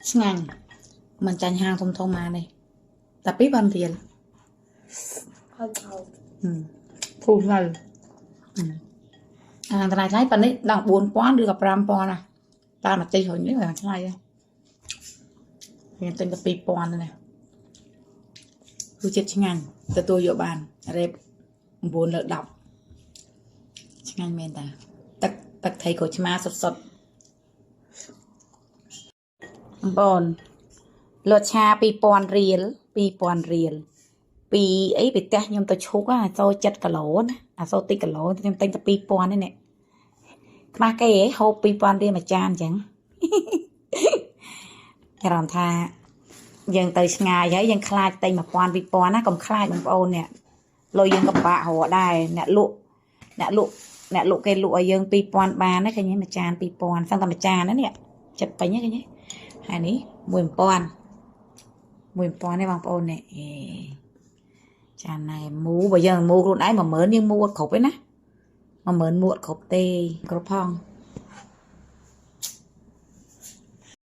ឆ្ងាញ់មិនចាញ់ហាងធំធំមកនេះតែ2000រៀល ហើយហើយ ហឹមធូរថ្លៃហឹមអាថ្លៃថ្លៃប៉ុណ្នេះដល់4000ឬក៏5000ណាតាមម្ទេសរុញនេះវាថ្លៃហ៎ខ្ញុំទិញតែ2000ណារសជាតិឆ្ងាញ់ទទួលយកបានរ៉េប9លើ10ឆ្ងាញ់មែនតាទឹកទឹកថៃក្រូចឆ្មាសុទ្ធសុទ្ធបងប្អូនលត់ឆា2000រៀល2000រៀល ពីអីពីផ្ទះខ្ញុំទៅឈូកអាសូ7គីឡូណាអាសូតិចគីឡូខ្ញុំទិញតែ2000នេះនេះខ្មាស់គេហ៎ហូប2000រៀលមួយចានអញ្ចឹង អារម្មណ៍ថាយើងទៅឆ្ងាយហើយយើងខ្លាចទិញ1000 2000ណាកុំខ្លាចបងប្អូននេះលុយយើងក៏ពិបាករកដែរអ្នកលក់អ្នកលក់អ្នកលក់គេលក់ឲ្យយើង2000បានណាឃើញទេមួយចាន2000សឹងតែមួយចានណានេះចិត្តពេញហ្នឹងឃើញទេហើយនេះ1000 1000នេះបងប្អូននេះអេ ចាណែមូបើយើងមូខ្លួនឯង10000យើងមូអត់គ្រប់ទេណា10000មូអត់គ្រប់ទេគ្រប់ផង